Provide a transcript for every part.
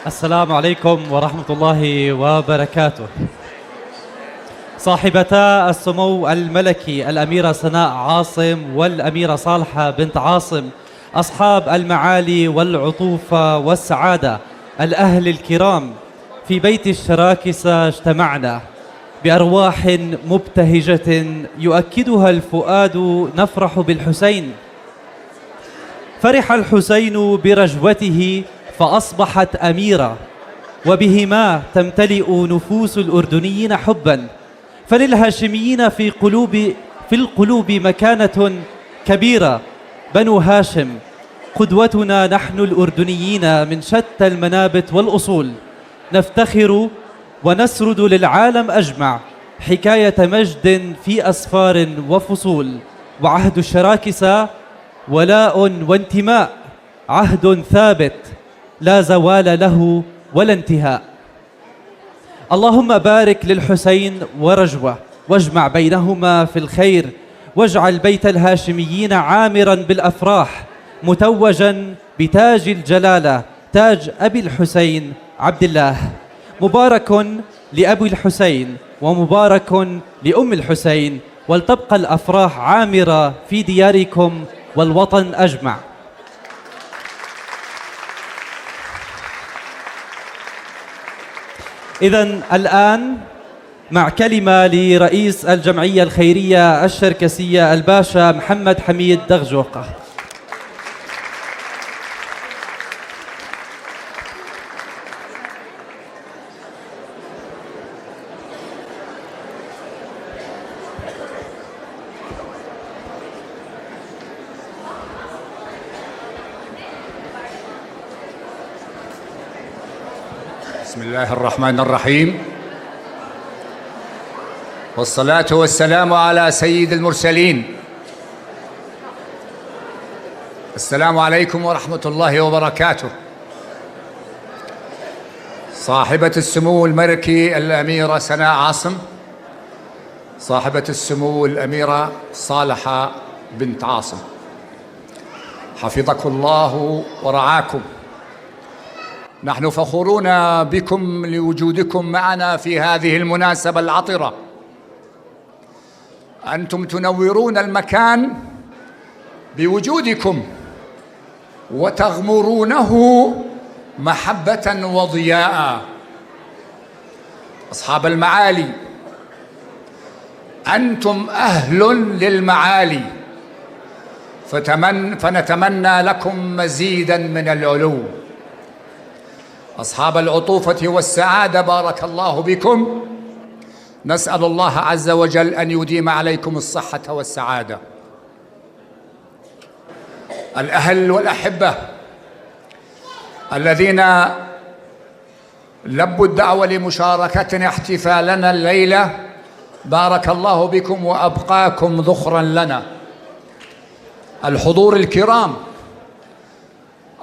السلام عليكم ورحمة الله وبركاته. صاحبتا السمو الملكي الأميرة سناء عاصم والأميرة صالحة بنت عاصم، أصحاب المعالي والعطوفة والسعادة، الأهل الكرام، في بيت الشراكسة اجتمعنا بأرواح مبتهجة يؤكدها الفؤاد، نفرح بالحسين. فرح الحسين برجوته فأصبحت أميرة، وبهما تمتلئ نفوس الأردنيين حبا، فللهاشميين في القلوب مكانة كبيرة. بنو هاشم قدوتنا نحن الأردنيين من شتى المنابت والأصول، نفتخر ونسرد للعالم أجمع حكاية مجد في أسفار وفصول. وعهد الشراكسة ولاء وانتماء، عهد ثابت لا زوال له ولا انتهاء. اللهم بارك للحسين ورجوة، واجمع بينهما في الخير، واجعل بيت الهاشميين عامرا بالأفراح، متوجا بتاج الجلالة، تاج أبي الحسين عبد الله. مبارك لأبي الحسين ومبارك لأم الحسين، ولتبقى الأفراح عامرة في دياركم والوطن أجمع. إذن الآن مع كلمة لرئيس الجمعية الخيرية الشركسية الباشا محمد حميد دغجوقة. بسم الله الرحمن الرحيم، والصلاة والسلام على سيد المرسلين. السلام عليكم ورحمة الله وبركاته. صاحبة السمو الملكي الأميرة سناء عاصم، صاحبة السمو الأميرة صالحة بنت عاصم، حفظكم الله ورعاكم. نحن فخورون بكم لوجودكم معنا في هذه المناسبة العطرة. أنتم تنورون المكان بوجودكم وتغمرونه محبة وضياء. أصحاب المعالي، أنتم أهل للمعالي، فنتمنى لكم مزيدا من العلو. أصحاب العطوفة والسعادة، بارك الله بكم. نسأل الله عز وجل أن يديم عليكم الصحة والسعادة. الأهل والأحبة الذين لبوا الدعوة لمشاركتنا احتفالنا الليلة، بارك الله بكم وأبقاكم ذخرا لنا. الحضور الكرام،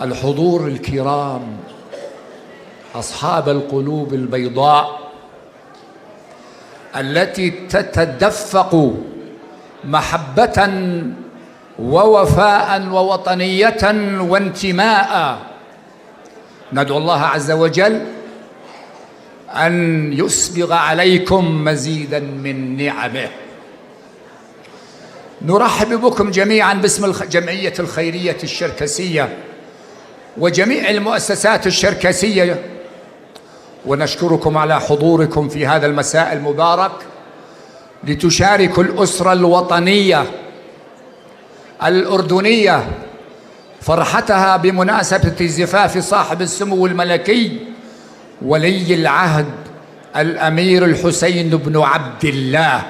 الحضور الكرام، أصحاب القلوب البيضاء التي تتدفق محبة ووفاء ووطنية وانتماء، ندعو الله عز وجل أن يسبغ عليكم مزيدا من نعمه. نرحب بكم جميعا باسم الجمعية الخيرية الشركسية وجميع المؤسسات الشركسية، ونشكركم على حضوركم في هذا المساء المبارك لتشاركوا الأسرة الوطنية الأردنية فرحتها بمناسبة زفاف صاحب السمو الملكي ولي العهد الأمير الحسين بن عبد الله.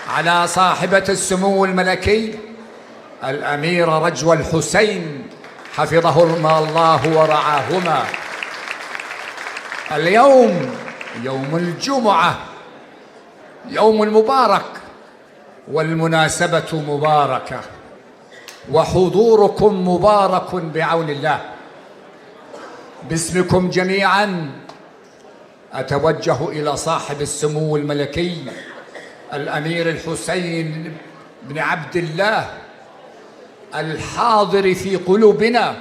على صاحبة السمو الملكي الأميرة رجوى الحسين حفظهما الله ورعاهما. اليوم يوم الجمعة، يوم مبارك، والمناسبة مباركة، وحضوركم مبارك بعون الله. باسمكم جميعا أتوجه إلى صاحب السمو الملكي الأمير الحسين بن عبد الله الحاضر في قلوبنا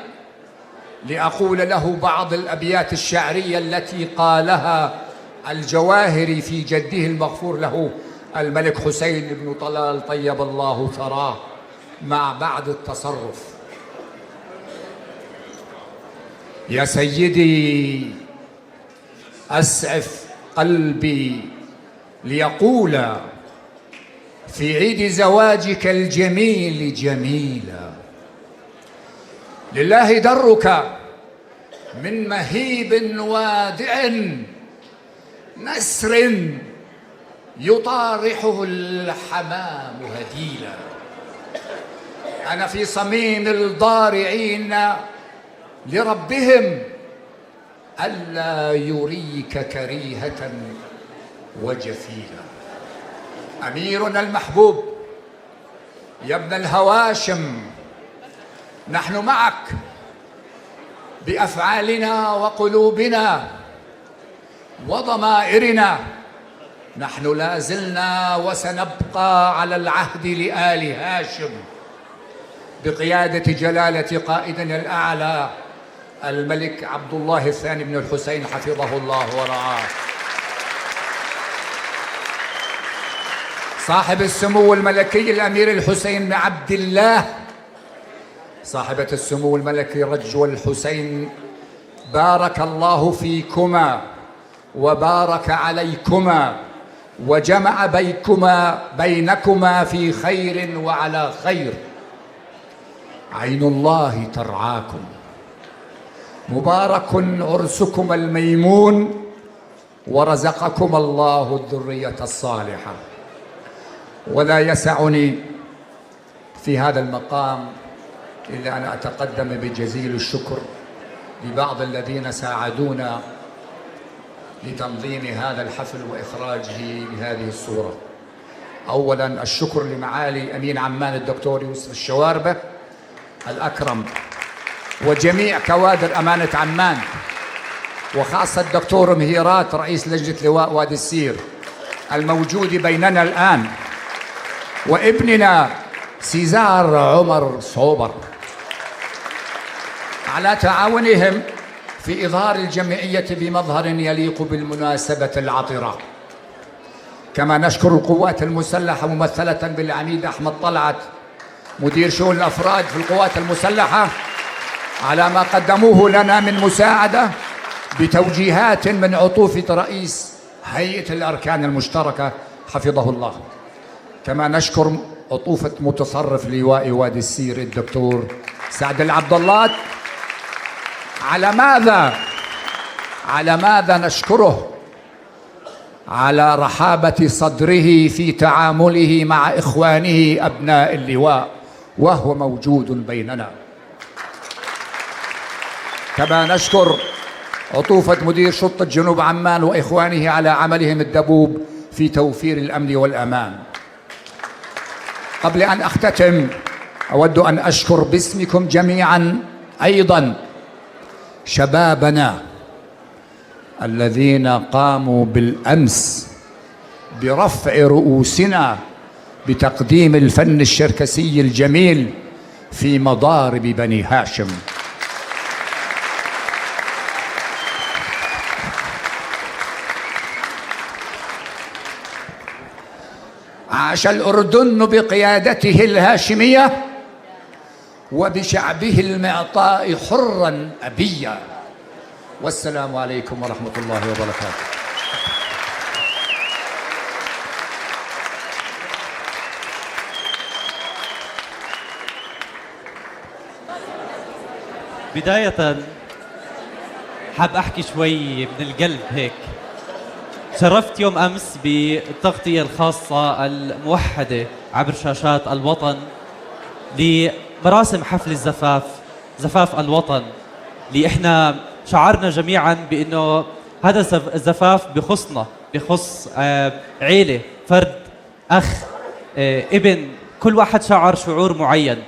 لأقول له بعض الأبيات الشعرية التي قالها الجواهري في جده المغفور له الملك حسين بن طلال طيب الله ثراه، مع بعد التصرف. يا سيدي أسعف قلبي ليقول في عيد زواجك الجميل جميلا، لله درك من مهيب وادع نسر يطارحه الحمام هديلا. أنا في صميم الضارعين لربهم ألا يريك كريهة وجفيلا. أميرنا المحبوب يا ابن الهواشم، نحن معك بأفعالنا وقلوبنا وضمائرنا، نحن لا زلنا وسنبقى على العهد لآل هاشم بقيادة جلالة قائدنا الأعلى الملك عبد الله الثاني بن الحسين حفظه الله ورعاه، صاحب السمو الملكي الأمير الحسين بن عبد الله، صاحبة السمو الملكي رجوة الحسين، بارك الله فيكما وبارك عليكما وجمع بينكما في خير وعلى خير. عين الله ترعاكم، مبارك عرسكم الميمون، ورزقكم الله الذرية الصالحة. ولا يسعني في هذا المقام إلا أن أتقدم بجزيل الشكر لبعض الذين ساعدونا لتنظيم هذا الحفل وإخراجه بهذه الصورة. أولا الشكر لمعالي أمين عمان الدكتور يوسف الشواربة الأكرم وجميع كوادر أمانة عمان، وخاصة الدكتور مهيرات رئيس لجنة لواء وادي السير الموجود بيننا الآن، وابننا سيزار عمر صوبر، على تعاونهم في إظهار الجمعية بمظهر يليق بالمناسبة العطرة. كما نشكر القوات المسلحة ممثلة بالعميد أحمد طلعت مدير شؤون الأفراد في القوات المسلحة على ما قدموه لنا من مساعدة بتوجيهات من عطوفة رئيس هيئة الأركان المشتركة حفظه الله. كما نشكر عطوفة متصرف لواء وادي السير الدكتور سعد العبداللات. على ماذا نشكره؟ على رحابة صدره في تعامله مع إخوانه أبناء اللواء وهو موجود بيننا. كما نشكر عطوفة مدير شرطة جنوب عمان وإخوانه على عملهم الدؤوب في توفير الأمن والأمان. قبل أن أختتم أود أن أشكر باسمكم جميعا أيضا شبابنا الذين قاموا بالأمس برفع رؤوسنا بتقديم الفن الشركسي الجميل في مضارب بني هاشم. عاش الأردن بقيادته الهاشمية وبشعبه المعطاء حرا أبيا. والسلام عليكم ورحمة الله وبركاته. بداية حاب أحكي شوي من القلب هيك. شرفت يوم أمس بالتغطية الخاصة الموحدة عبر شاشات الوطن لمراسم حفل الزفاف، زفاف الوطن، اللي إحنا شعرنا جميعاً بأنه هذا الزفاف بخصنا، بخص عيلة، فرد، أخ، ابن، كل واحد شعر شعور معين.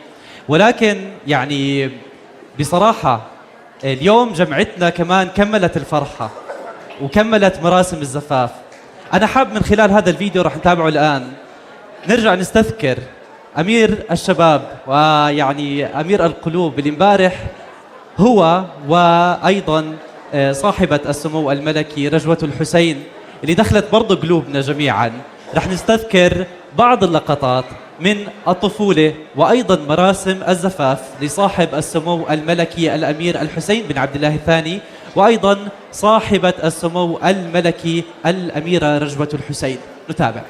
ولكن بصراحة اليوم جمعتنا كمان كملت الفرحة وكملت مراسم الزفاف. أنا حاب من خلال هذا الفيديو رح نتابعه الآن نرجع نستذكر أمير الشباب ويعني أمير القلوب اللي امبارح هو وأيضا صاحبة السمو الملكي رجوة الحسين اللي دخلت برضو قلوبنا جميعا. رح نستذكر بعض اللقطات من الطفولة وأيضا مراسم الزفاف لصاحب السمو الملكي الأمير الحسين بن عبد الله الثاني، وأيضا صاحبة السمو الملكي الأميرة رجوة الحسين. نتابع.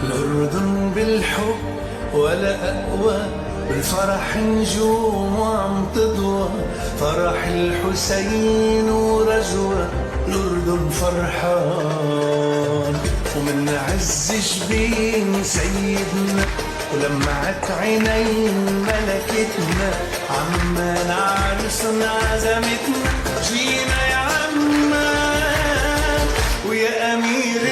الأردن بالحب ولا أقوى، بالفرح نجوم وعم تضوى، فرح الحسين ورجوة، الأردن فرحان. ومن عز جبين سيدنا ولمعت عينين ملكتنا، عمان عرسنا عزمتنا، جينا يا عمان ويا أمير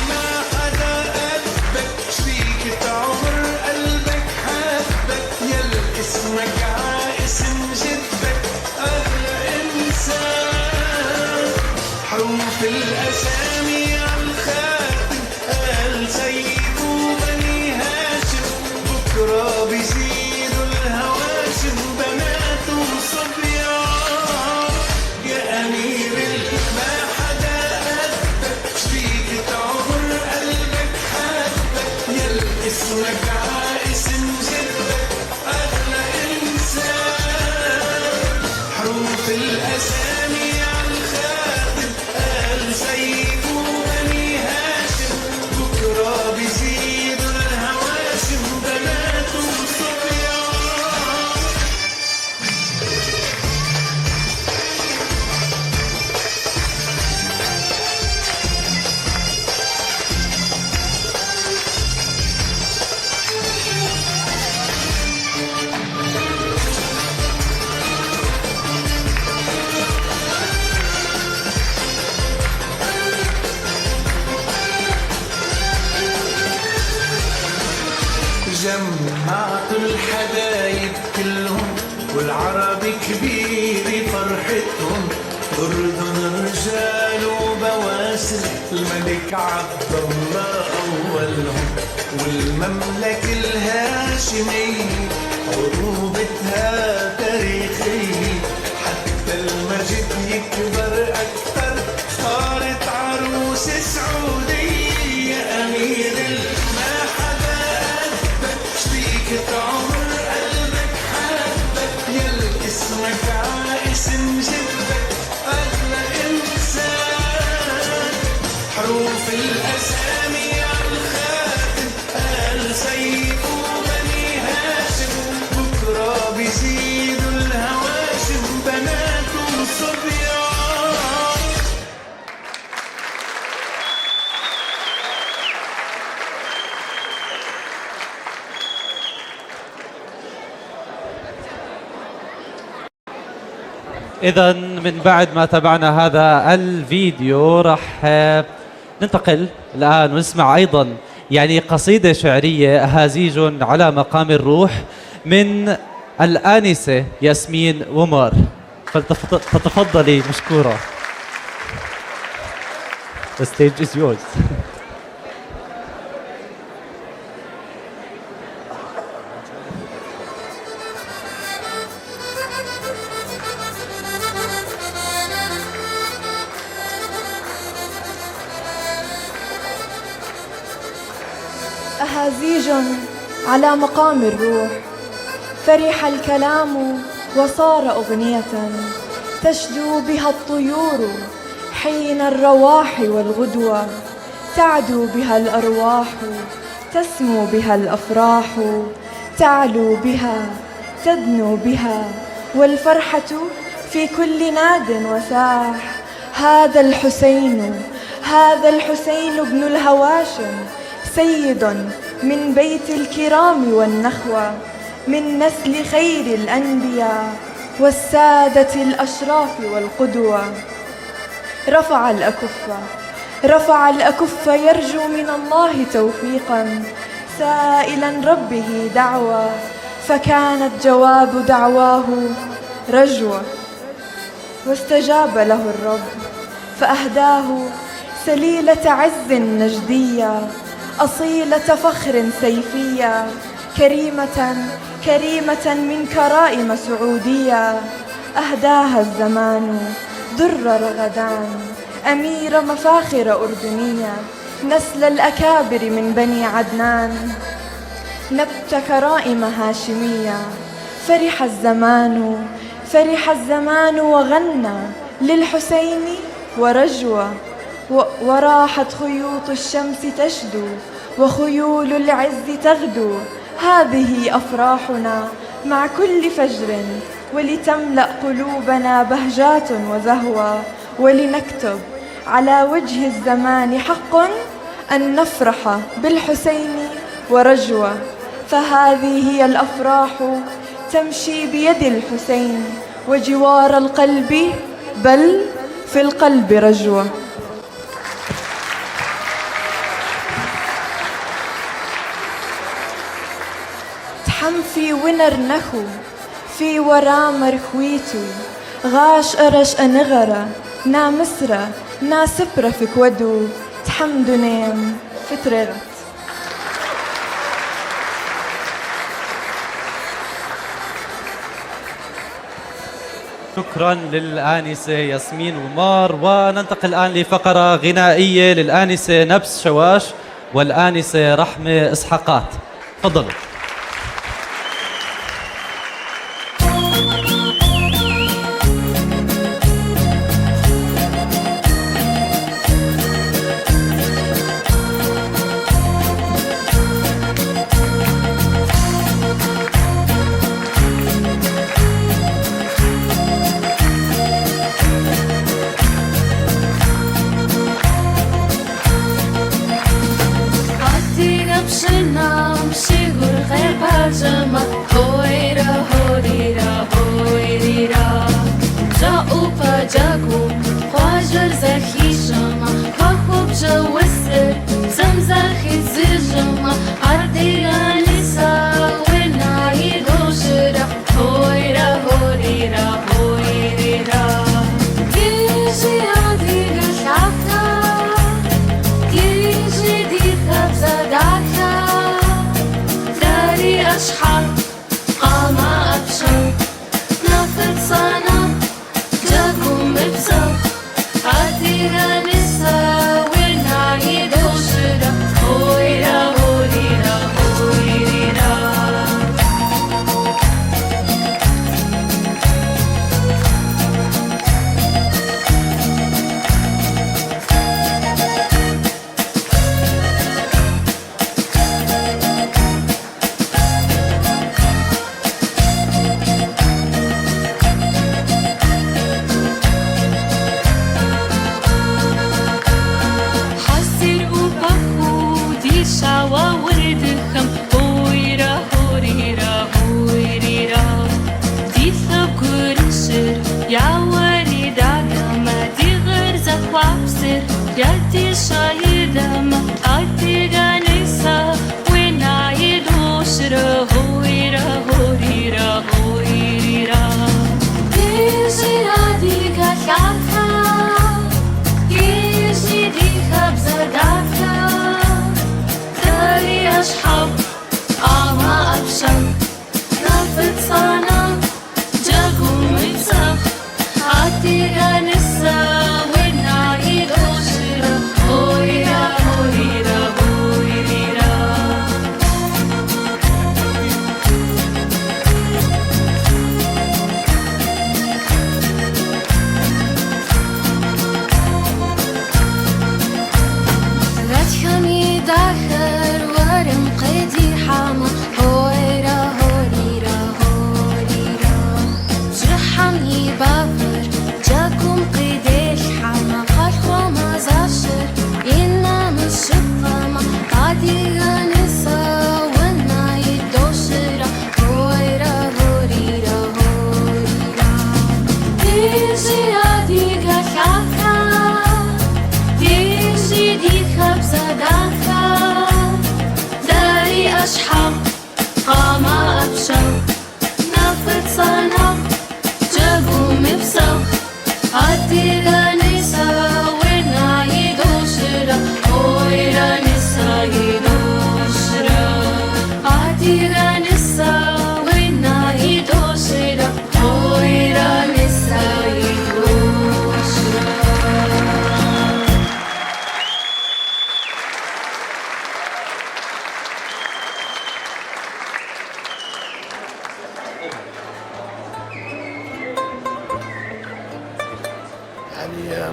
ما حدا قدك، شريكة عمر قلبك حبك، يل اسمك عاسم جدك أغلى إنسان. حروف الأسامي عالخاتم آل سيد وبني هاشم، بكرة بيزيدوا الهواشم بنات وصبيان. يا أمير ما حدا قدك، شريكة عمر قلبك حبك، يل اسمك عاسم جدك أغلى إنسان. حروف الأسامي عالخاتم آل سيد وبني هاشم، بكرة بيزيدوا الهواشم بنات وصبيان. جمعت الحبايب كلهم والعرب كبيرة فرحتهم، أردن رجال وبواسل الملك عبد الله أولهم، والمملكة الهاشمية عروبتها تاريخية، حتى المجد يكبر أكثر صارت عروس سعودية. يا أمير ما حدا قدك، شريكة عمر قلبك حبك، يل اسمك عاسم جدك أغلى إنسان. حروف الأسامي عالخاتم آل سيف وبني هاشم، بكرة بيزيدوا الهواشم بنات وصبيان. إذا من بعد ما تابعنا هذا الفيديو راح ننتقل الآن ونسمع أيضا يعني قصيدة شعرية أهازيج على مقام الروح من الآنسة ياسمين ومار. فتفضلي مشكورة. The stage is yours. أهازيج على مقام الروح، فرح الكلام وصار أغنية تشدو بها الطيور حين الرواح والغدوة، تعدو بها الأرواح، تسمو بها الأفراح، تعلو بها، تدنو بها، والفرحة في كل ناد وساح. هذا الحسين، هذا الحسين بن الهواشم، سيد من بيت الكرام والنخوة، من نسل خير الأنبياء والسادة الأشراف والقدوة. رفع الأكف، رفع الأكف يرجو من الله توفيقا، سائلا ربه دعوة، فكانت جواب دعواه رجوة. واستجاب له الرب فأهداه سليلة عز نجدية، أصيلة فخر سيفية، كريمة كريمة من كرائم سعودية. أهداها الزمان در رغدان، أمير مفاخر أردنية، نسل الأكابر من بني عدنان، نبت كرائم هاشمية. فرح الزمان فرح الزمان وغنى للحسين ورجوة، وراحت خيوط الشمس تشدو وخيول العز تغدو. هذه أفراحنا مع كل فجر، ولتملأ قلوبنا بهجات وزهوة، ولنكتب على وجه الزمان حق أن نفرح بالحسين ورجوة. فهذه هي الأفراح تمشي بيد الحسين، وجوار القلب بل في القلب رجوة. تحم في ونر نخو في ورامر خويتو، غاش أرش أنغرة نا مسرة نا سبرة في كودو، تحمدو نام فترغت. شكرا للآنسة ياسمين ومار. وننتقل الآن لفقرة غنائية للآنسة نبس شواش والآنسة رحمة إسحاقات. تفضلوا. عدينا بشنا مشي.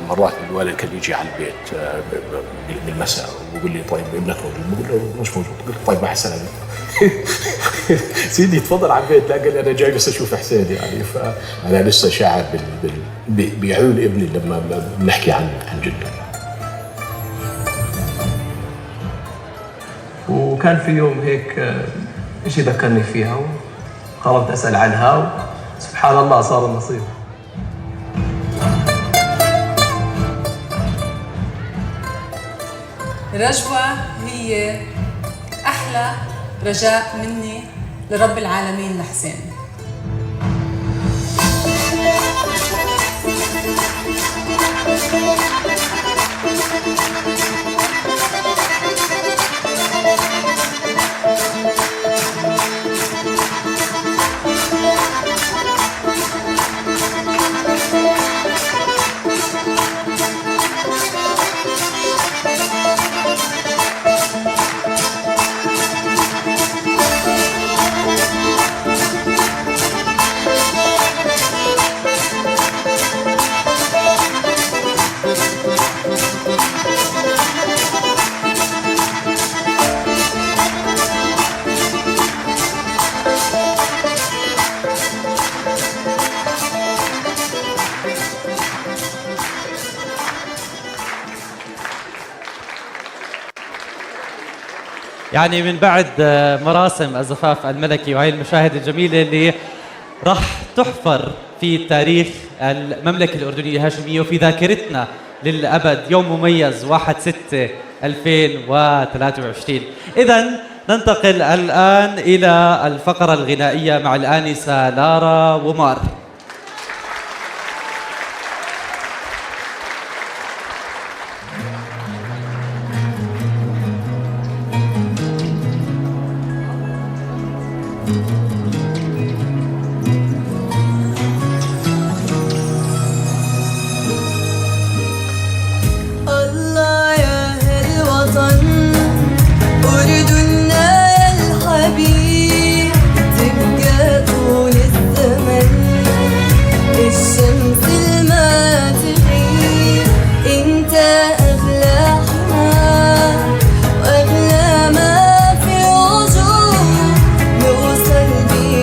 مرات الوالد كان يجي على البيت بالمساء وبيقول لي طيب ابنك موجود؟ بقول له مش موجود. بقول طيب مع السلامة. سيدي تفضل على البيت. لا، قال لي انا جاي بس اشوف حسين يعني. فانا لسه شاعر بعيون ابني لما بنحكي عن جده. وكان في يوم هيك شيء ذكرني فيها وقررت اسال عنها، سبحان الله صار النصيب. رجوة هي أحلى رجاء مني لرب العالمين لحسين. يعني من بعد مراسم الزفاف الملكي وهي المشاهد الجميلة اللي راح تحفر في تاريخ المملكة الأردنية الهاشمية وفي ذاكرتنا للأبد، يوم مميز 1/6/2023. إذا ننتقل الآن إلى الفقرة الغنائية مع الآنسة لارا ومار. الله يا هالوطن أردننا يا الحبيب، تبقى طول الزمن الشمس الما تغيب، انت أغلى حال وأغلى ما في الوجود، نوصل بيك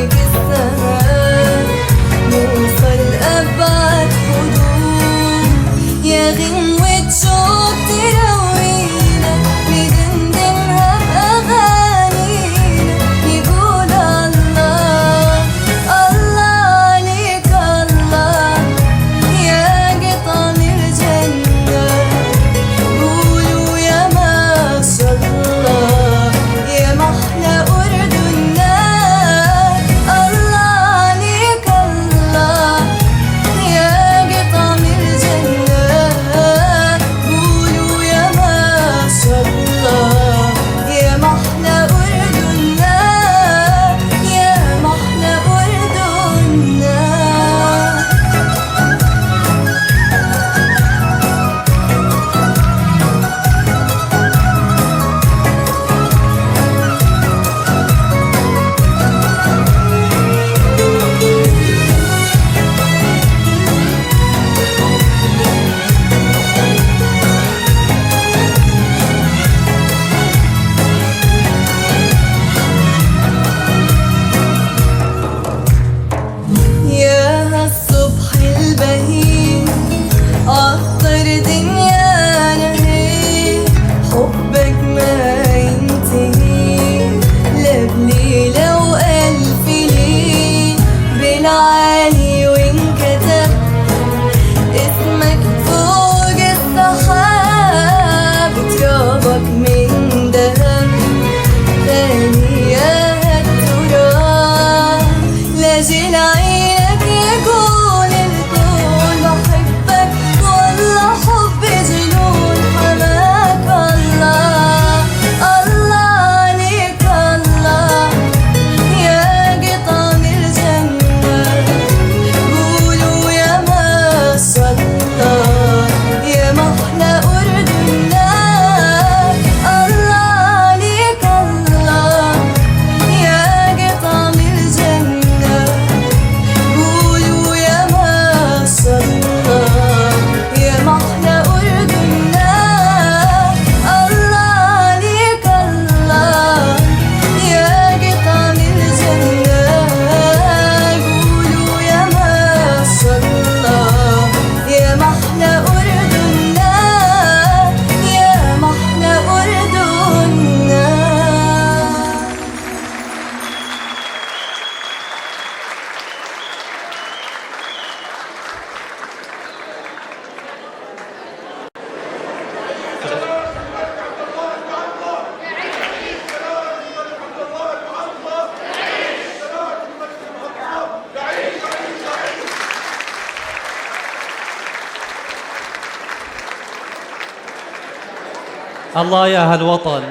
الله يا هالوطن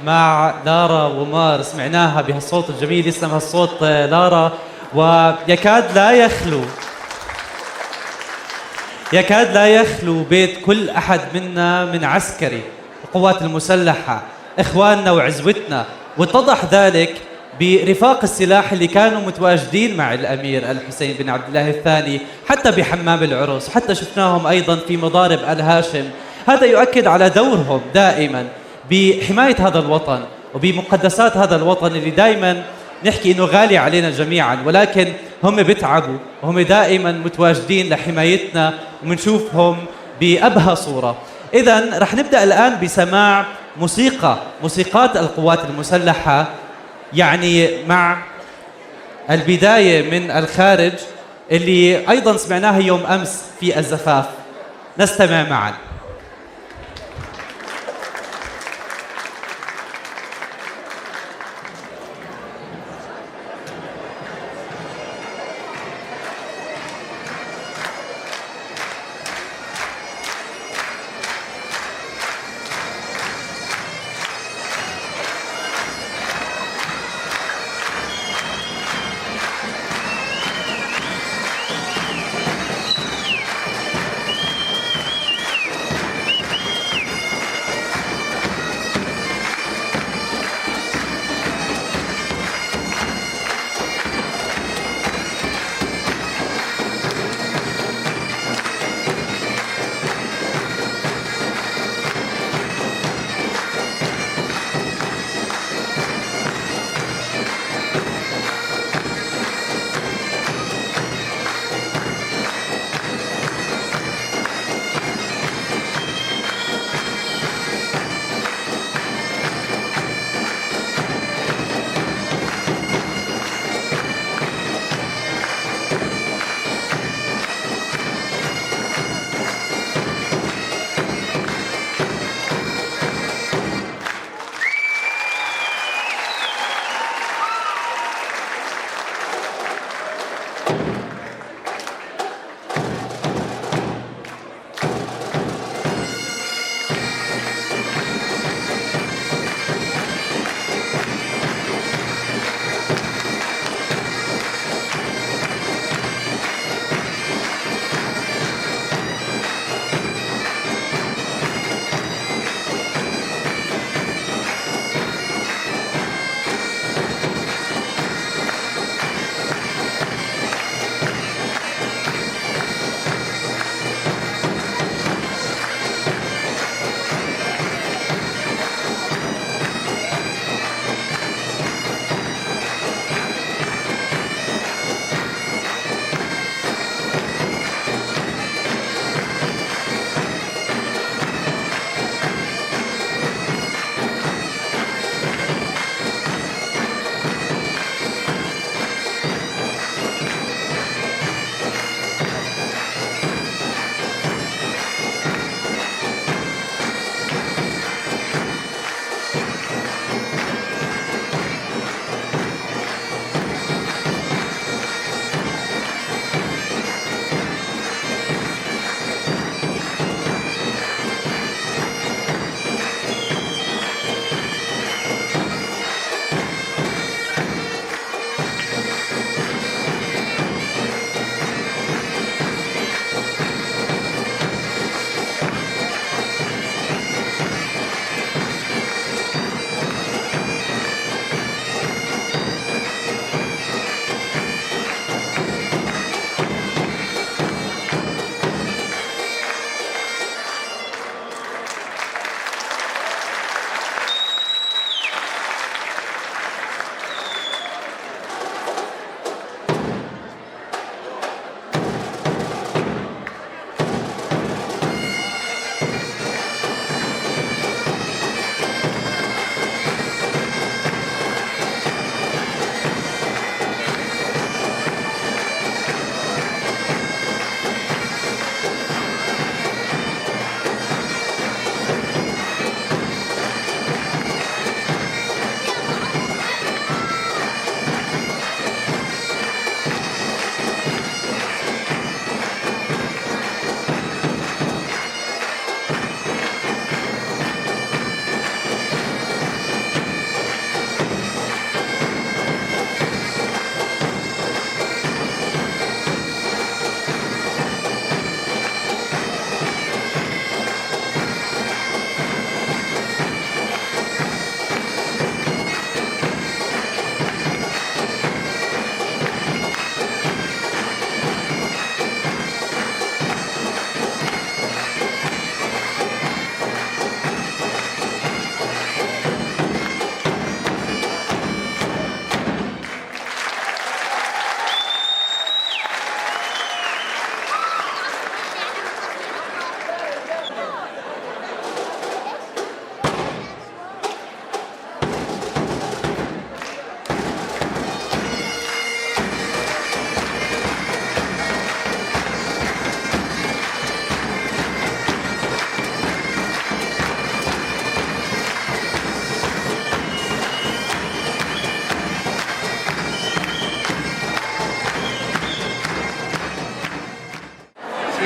مع لارا ومار، سمعناها بهالصوت الجميل. يسلم هالصوت لارا. ويكاد لا يخلو، يكاد لا يخلو بيت كل أحد منا من عسكري القوات المسلحة، إخواننا وعزوتنا. واتضح ذلك برفاق السلاح اللي كانوا متواجدين مع الأمير الحسين بن عبد الله الثاني حتى بحمام العرس، حتى شفناهم أيضا في مضارب آل هاشم. هذا يؤكد على دورهم دائما بحماية هذا الوطن وبمقدسات هذا الوطن اللي دائما نحكي إنه غالي علينا جميعا، ولكن هم بتعبوا وهم دائما متواجدين لحمايتنا وبنشوفهم بأبهى صورة. إذا رح نبدأ الآن بسماع موسيقات القوات المسلحة، مع البداية من الخارج اللي أيضا سمعناها يوم أمس في الزفاف. نستمع معا.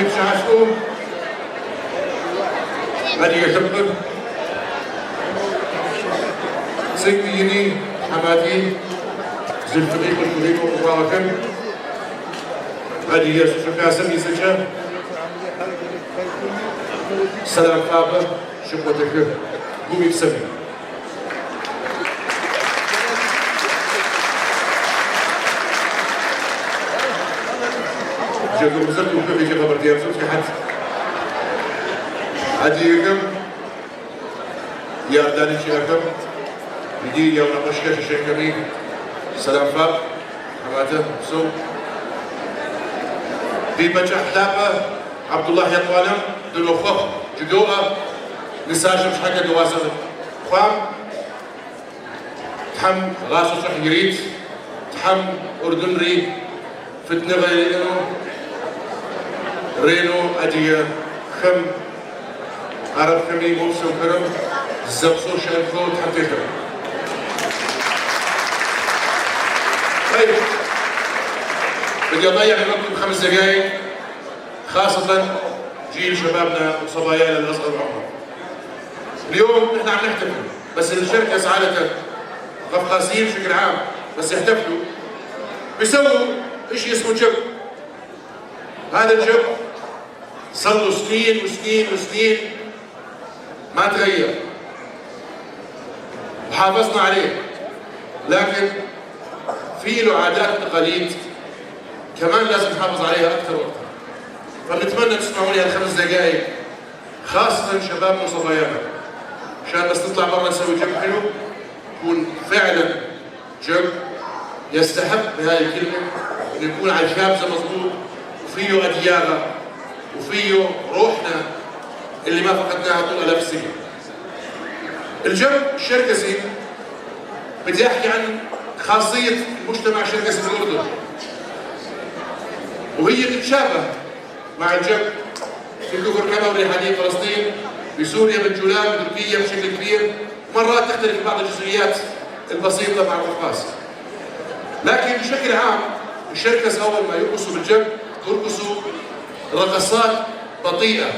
Фи адыгэ лъэпкъыр цӏыкӏуи ини, тхьэмати, бзылъхугъи хъулъхугъи къыхуагъэхэм Адыгэ Хасэм и цӏэкӏэ сэлам хуабэ щыфхуэдэхы гуми псэми. Бжьэдыгъубзэр тухым иджы къэбэрдеябзэм сыхьэт. Адыгэхэм Иордание щыӏэхэм иджы я унэкъуэшхэр шэшэнхэми сэлам фаб, тхьэмадэ, упсэу. Ди пачъыхь лъапӏэ Абдуллахь Етӏуанэм дынохъуэхъу, жыдоӏэ, нысащӏэм щхьэкӏэ дыгъуасэ хъуам. Тхьэм гъащӏэ кӏыхь ирит, Тхьэм Ӏурдынри фитыныгъэ ириӏэну, рену адыгэхэм, арабхэми мо псэухэрэм зэпсэу щыӏэнхэу Тхьэм телъэӏу. طيب بدي اضيع من وقتكم 5 دقائق، خاصة جيل شبابنا وصبايانا الاصغر عمرا. اليوم نحن عم نحتفل، بس الشركس عادة، قفقاسيين بشكل عام، بس يحتفلوا بيسووا شيء اسمه جب. هذا الجب صار له سنين وسنين وسنين ما تغير وحافظنا عليه، لكن في له عادات وتقاليد كمان لازم نحافظ عليها اكثر واكثر. فبنتمنى تسمعوا لي هال5 دقائق، خاصة شبابنا وصبايانا، عشان بس نطلع برا نسوي جب حلو، يكون فعلا جب يستحق بهاي الكلمة، انه يكون على الشابزة مضبوط وفيه أديانة وفيه روحنا اللي ما فقدناها طول آلاف السنين. الجب الشركسي، بدي احكي عن خاصية المجتمع الشركسي في الأردن، وهي بتتشابه مع الجب في كفر كما والريحانية، فلسطين، بسوريا، بالجولان، بتركيا بشكل كبير، مرات تختلف بعض الجزئيات البسيطة مع القفقاز. لكن بشكل عام الشركس أول ما يرقصوا بالجب يرقصوا رقصات بطيئة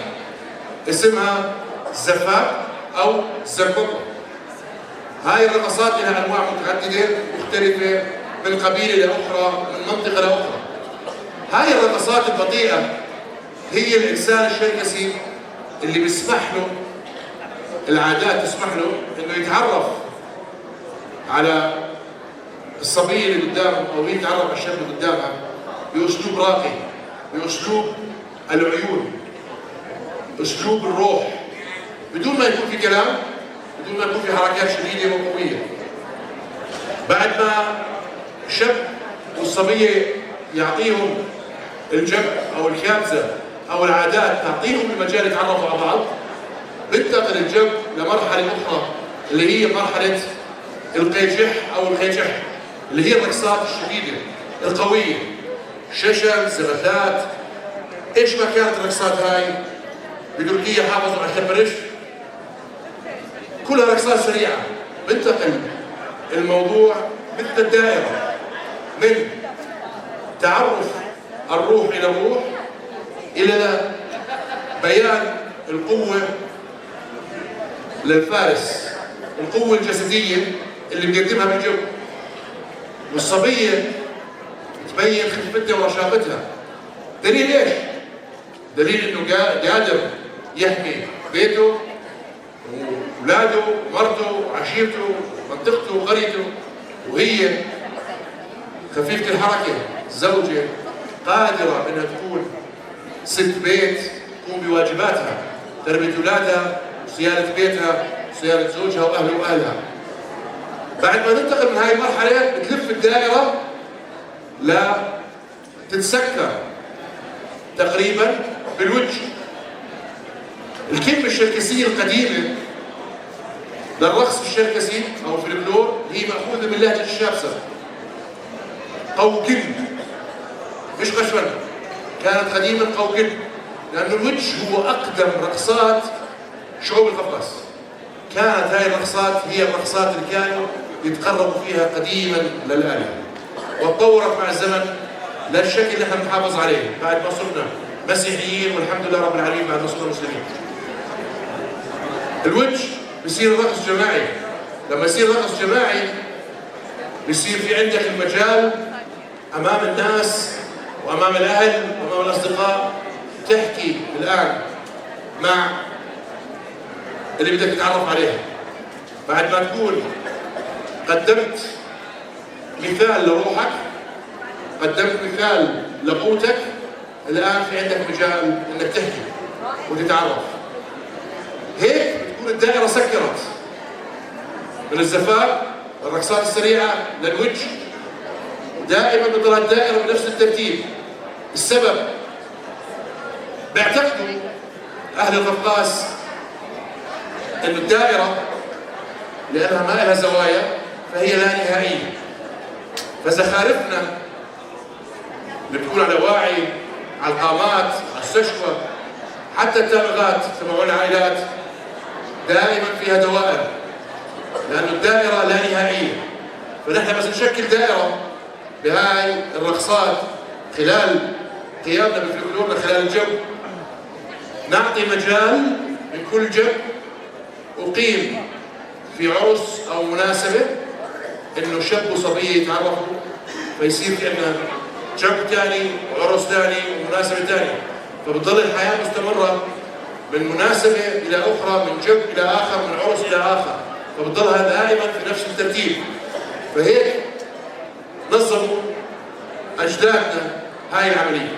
اسمها زفاف أو زربقة. هاي الرقصات لها أنواع متعددة مختلفة من قبيلة لأخرى، من منطقة لأخرى. هاي الرقصات البطيئة هي الإنسان الشركسي اللي بيسمح له، العادات تسمح له انه يتعرف على الصبية اللي قدامه او هي تتعرف على الشاب اللي قدامها باسلوب راقي، باسلوب العيون، اسلوب الروح، بدون ما يكون في كلام، بدون ما يكون في حركات شديدة وقوية. بعد ما الشاب والصبية يعطيهم الجب او الكابزة او العادات تعطيهم المجال يتعرفوا على بعض، بينتقل الجب لمرحلة أخرى اللي هي مرحلة القيجح أو القيجح، اللي هي الرقصات الشديدة القوية، ششم، زغثات، ايش ما كانت الرقصات هاي. بتركيا حافظوا على التبرش، كلها رقصات سريعة. بنتقل الموضوع مثل الدائرة من تعرف الروح إلى الروح إلى بيان القوة للفارس، القوة الجسدية اللي بيقدمها بالجو، والصبية تبين خفتها ورشاقتها. دليل ايش؟ دليل انه قادر يحمي بيته واولاده ومرته وعشيرته ومنطقته وقريته، وهي خفيفة الحركة، زوجة قادرة انها تكون ست بيت، تقوم بواجباتها، تربية اولادها وصيانة بيتها وصيانة زوجها واهله واهلها. بعد ما ننتقل من هاي المرحلة بتلف الدائرة لا تتسكر تقريبا بالوجه. الكلمة الشركسية القديمة للرقص الشركسي أو الفلكلور هي مأخوذة من لهجة الشابسة، قوقل، مش قشفن، كانت قديما قوقل، لأنه الوجه هو أقدم رقصات شعوب القفقاز. كانت هاي الرقصات هي الرقصات اللي كانوا يتقربوا فيها قديما للآلهة، وتطورت مع الزمن للشكل اللي احنا بنحافظ عليه بعد ما صرنا مسيحيين والحمد لله رب العالمين بعد صرنا مسلمين. الوجه بصير رقص جماعي. لما يصير رقص جماعي بصير في عندك المجال امام الناس وامام الاهل وامام الاصدقاء تحكي الان مع اللي بدك تتعرف عليها. بعد ما تكون قدمت مثال لروحك، قدمت مثال لقوتك، الان في عندك مجال انك تحكي وتتعرف. هيك بتكون الدائرة سكرت من الزفاف، الرقصات السريعة، للوجه. دائما بتضل الدائرة بنفس الترتيب. السبب بيعتقدوا اهل القفقاس انه الدائرة لانها ما لها زوايا فهي لا نهائية. فزخارفنا اللي بتكون على واعي، على القامات، على السشوه، حتى التابغات تبعون العائلات دائما فيها دوائر، لانه الدائرة لا نهائية. فنحن بس نشكل دائرة بهاي الرقصات خلال قيامنا بفلكلورنا خلال الجو، نعطي مجال من كل جب أقيم في عرس أو مناسبة إنه شاب وصبية يتعرفوا، فيصير في عندنا جب ثاني وعرس ثاني ومناسبة ثانية، فبتضل الحياة مستمرة من مناسبة إلى أخرى، من جب إلى آخر، من عرس إلى آخر، فبتضلها دائما في نفس الترتيب. فهيك نظموا أجدادنا هاي العملية.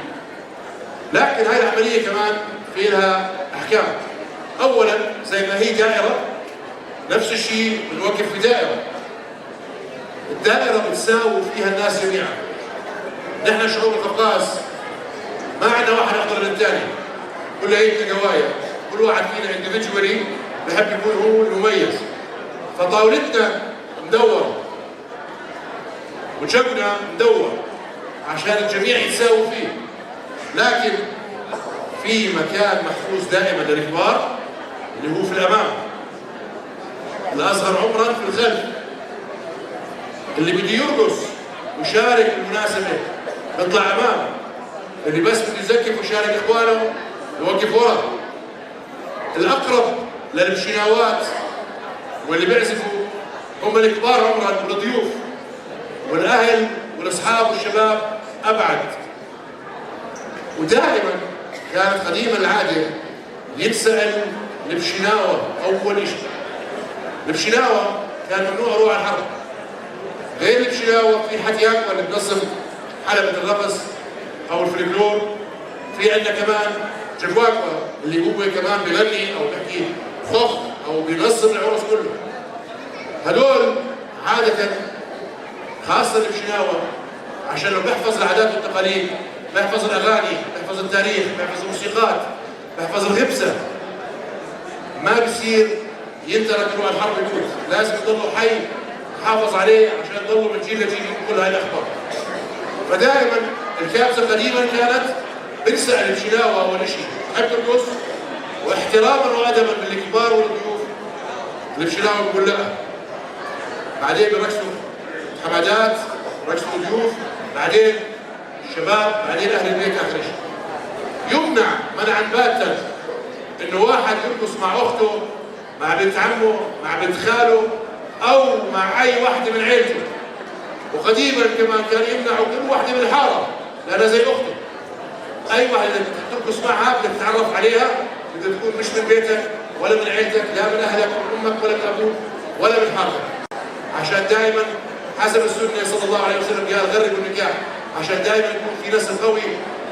لكن هاي العملية كمان في لها أحكام. أولا زي ما هي دائرة، نفس الشيء بنوقف في دائرة. الدائرة بتساوي فيها الناس جميعا. نحن شعوب القفقاز ما عندنا واحد أفضل من الثاني، كليتنا قوايا، كل واحد فينا individually بحب يكون هو المميز. فطاولتنا مدورة وجبنا مدور عشان الجميع يتساووا فيه. لكن في مكان محفوظ دائما للكبار اللي هو في الامام، الاصغر عمرا في الخلف. اللي بده يرقص ويشارك المناسبة بيطلع امام، اللي بس بده يزكف ويشارك اخوانه يوقف ورا. الاقرب للمشيناوات واللي بيعزفوا هم الكبار عمرا والضيوف، والاهل والاصحاب والشباب ابعد. ودائما كانت قديما العادة يتسال البشناوه اول شيء. البشناوه كان ممنوع يروح على الحرب. غير البشناوه في حتياكوا اللي بنظم حلبة الرقص او الفلكلور، في عندنا كمان جواكوا اللي هو كمان بغني او بحكي خخ او بينظم العرس كله. هدول عادة خاصة البشناوة عشان لو بيحفظ العادات والتقاليد، بيحفظ الأغاني، بيحفظ التاريخ، بيحفظ الموسيقات، بيحفظ الغبسة، ما بصير ينترك يروح الحرب يموت، لازم يضله حي يحافظ عليه عشان يضله من جيل لجيل كل هاي الأخبار. فدائما الكابسة قديما كانت بنسأل البشناوة أول شيء، تحب ترقص؟ واحتراما وأدبا بالكبار والضيوف البشناوة بيقول لا. بعدين بيرقصوا حمادات، رقصوا ضيوف، بعدين الشباب، بعدين اهل البيت اخر شيء. يمنع منعا باتا انه واحد يرقص مع اخته، مع بنت عمه، مع بنت خاله، او مع اي واحدة من عيلته. وقديما كمان كان يمنعوا كل واحدة من الحارة لانها زي اخته. اي واحدة ترقص معها بدك تتعرف عليها، بدها تكون مش من بيتك ولا من عيلتك، لا من اهلك ومن امك ولا من ابوك ولا من حارتك. عشان دائما حسب السنة صلى الله عليه وسلم قال غربوا النكاح، عشان دائما يكون في نسل قوي،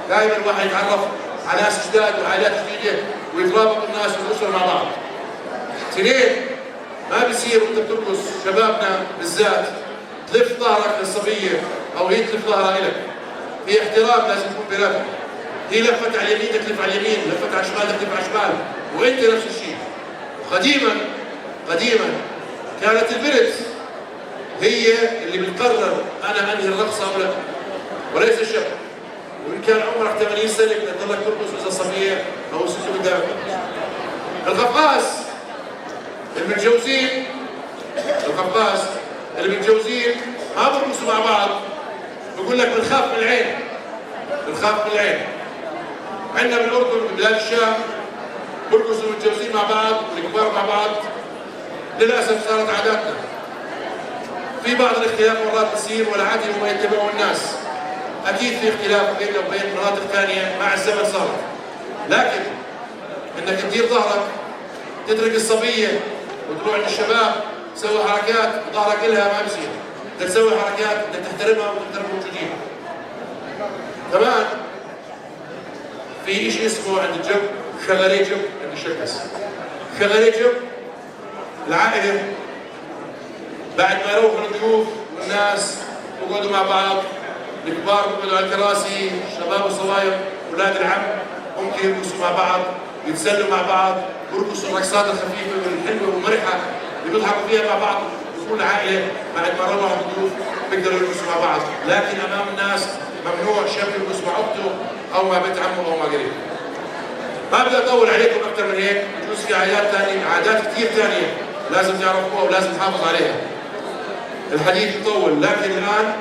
دائما الواحد يتعرف على ناس جداد وعائلات جديدة ويترابطوا الناس والاسرة مع بعض. اثنين، ما بصير وانت بترقص شبابنا بالذات تلف ظهرك للصبيه او هي تلف ظهرها لك. في احترام لازم يكون بيناتكم. هي لفت على اليمين تلف على اليمين، لفت على الشمال تلف على الشمال، وانت نفس الشيء. وقديما قديما كانت البنت هي اللي بتقرر انا انهي الرقصة او لا، وليس الشاب. وان كان عمرك 80 سنة بدك تضلك ترقص اذا صبية او ست قدامك. القفقاس المتجوزين، القفقاس اللي متجوزين ما برقصوا مع بعض، بقول لك بنخاف من العين، بنخاف من العين. عندنا بالاردن ببلاد الشام برقصوا المتجوزين مع بعض والكبار مع بعض. للاسف صارت عاداتنا. في بعض الاختلاف مرات بتصير والعادة هم يتبعوا الناس. اكيد في اختلاف بيننا وبين مناطق ثانية مع الزمن صارت. لكن انك تدير ظهرك، تترك الصبية وتروح عند الشباب تسوي حركات وظهرك لها، ما بصير. بدك تسوي حركات، بدك تحترمها وتحترم الموجودين. كمان في شيء اسمه عند الجب شغريجب، عند الشركس شغريجب. العائلة بعد ما يروحوا الضيوف والناس بيقعدوا مع بعض، الكبار بيقعدوا على الكراسي، الشباب والصبايا اولاد العم ممكن يرقصوا مع بعض، يتسلوا مع بعض، يرقصوا الرقصات الخفيفة والحلوه والمرحه اللي بيضحكوا فيها مع بعض. بكون العائلة بعد ما روحوا الضيوف بيقدروا يرقصوا مع بعض، لكن امام الناس ممنوع شاب يرقص مع اخته او مع بنت عمه او مع قريبه. ما بدي اطول عليكم اكثر من هيك، بجوز في عادات ثانية، عادات كثير ثانية لازم تعرفوها ولازم تحافظ عليها. الحديث يطول، لكن الان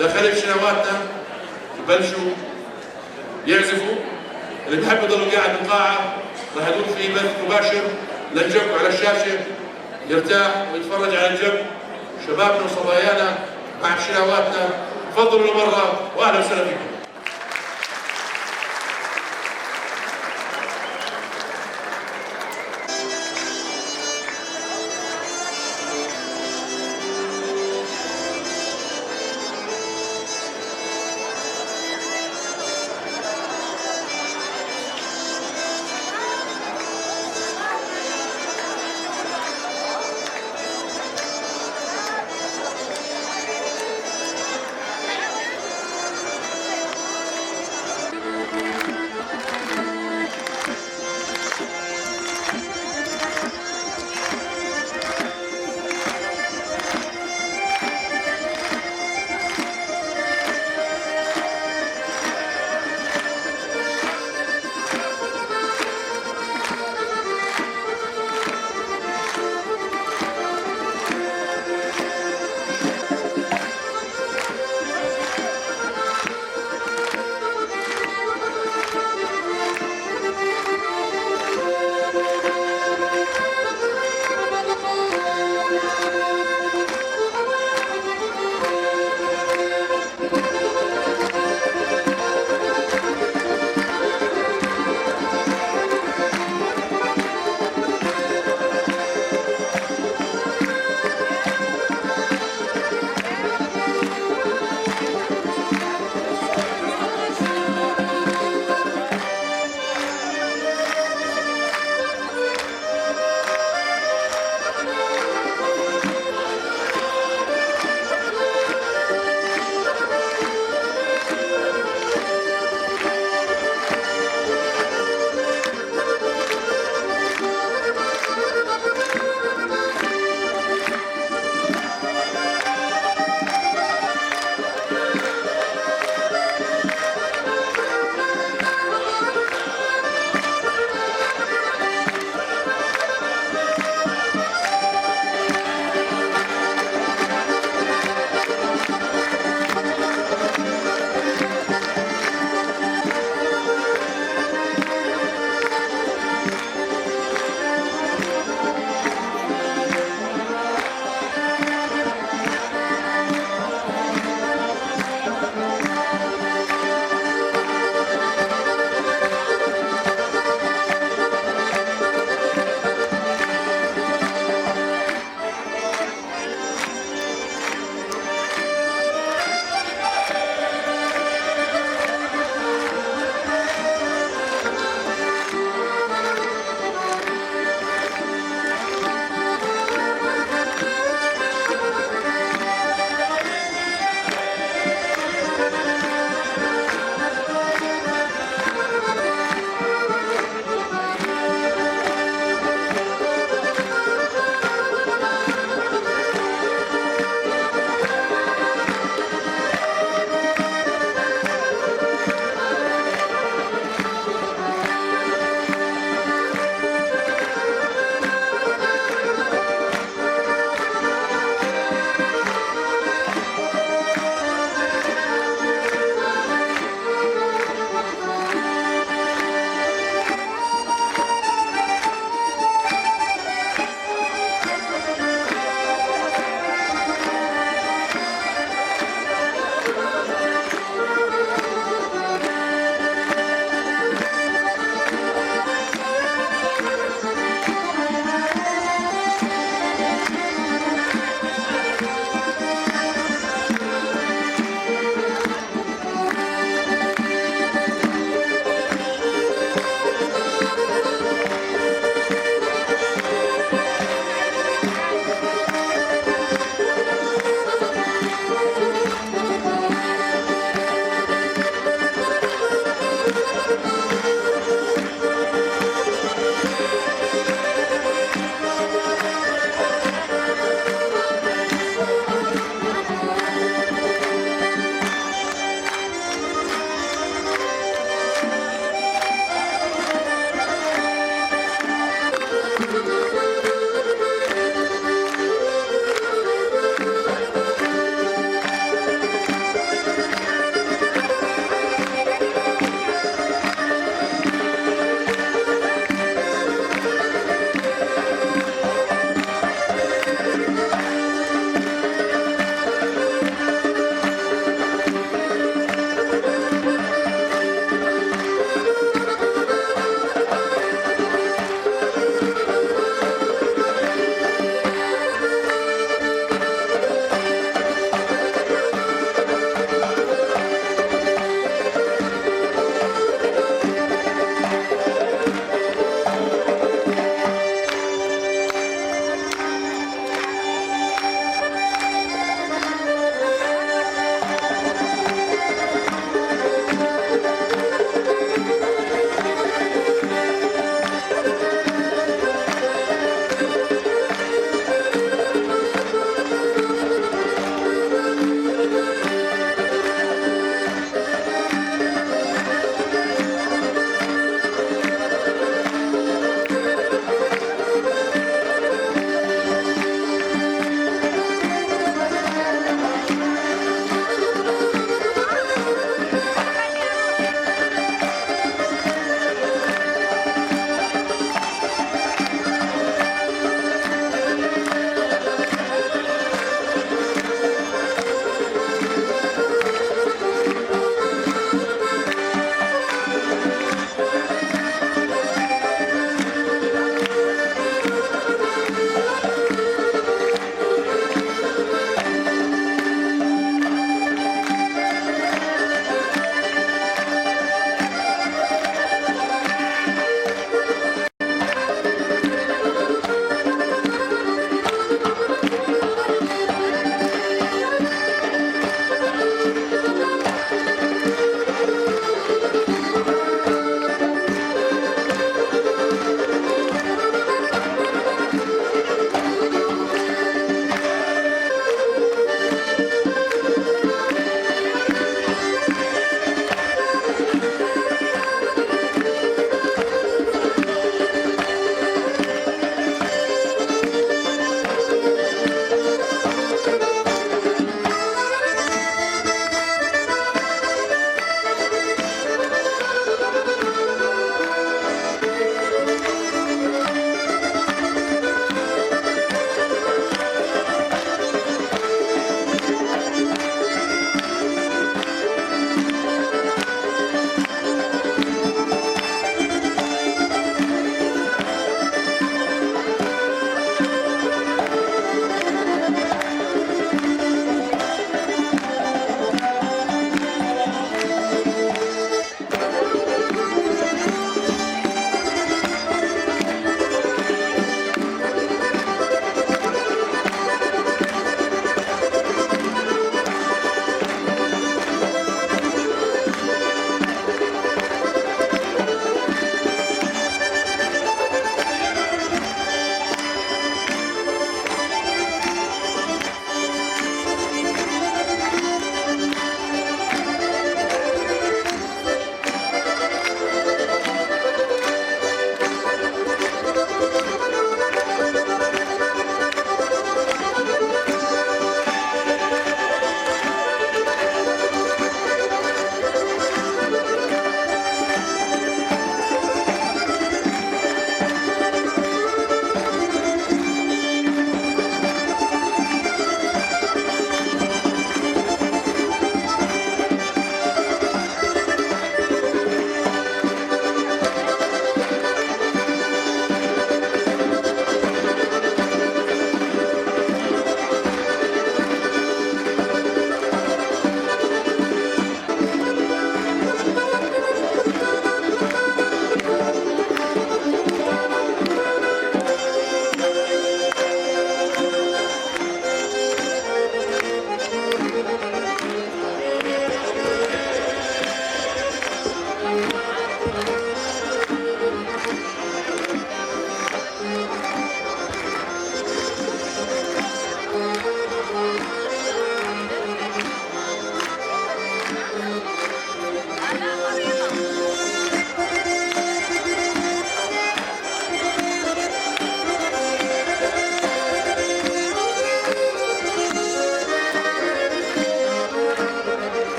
دخلت شنواتنا ببلشوا يعزفوا. اللي بحب يضلوا قاعد بالقاعه راح يكون في بث مباشر للجب على الشاشة، يرتاح ويتفرج على الجب، شبابنا وصبايانا مع شنواتنا. تفضلوا لبرا واهلا وسهلا فيكم.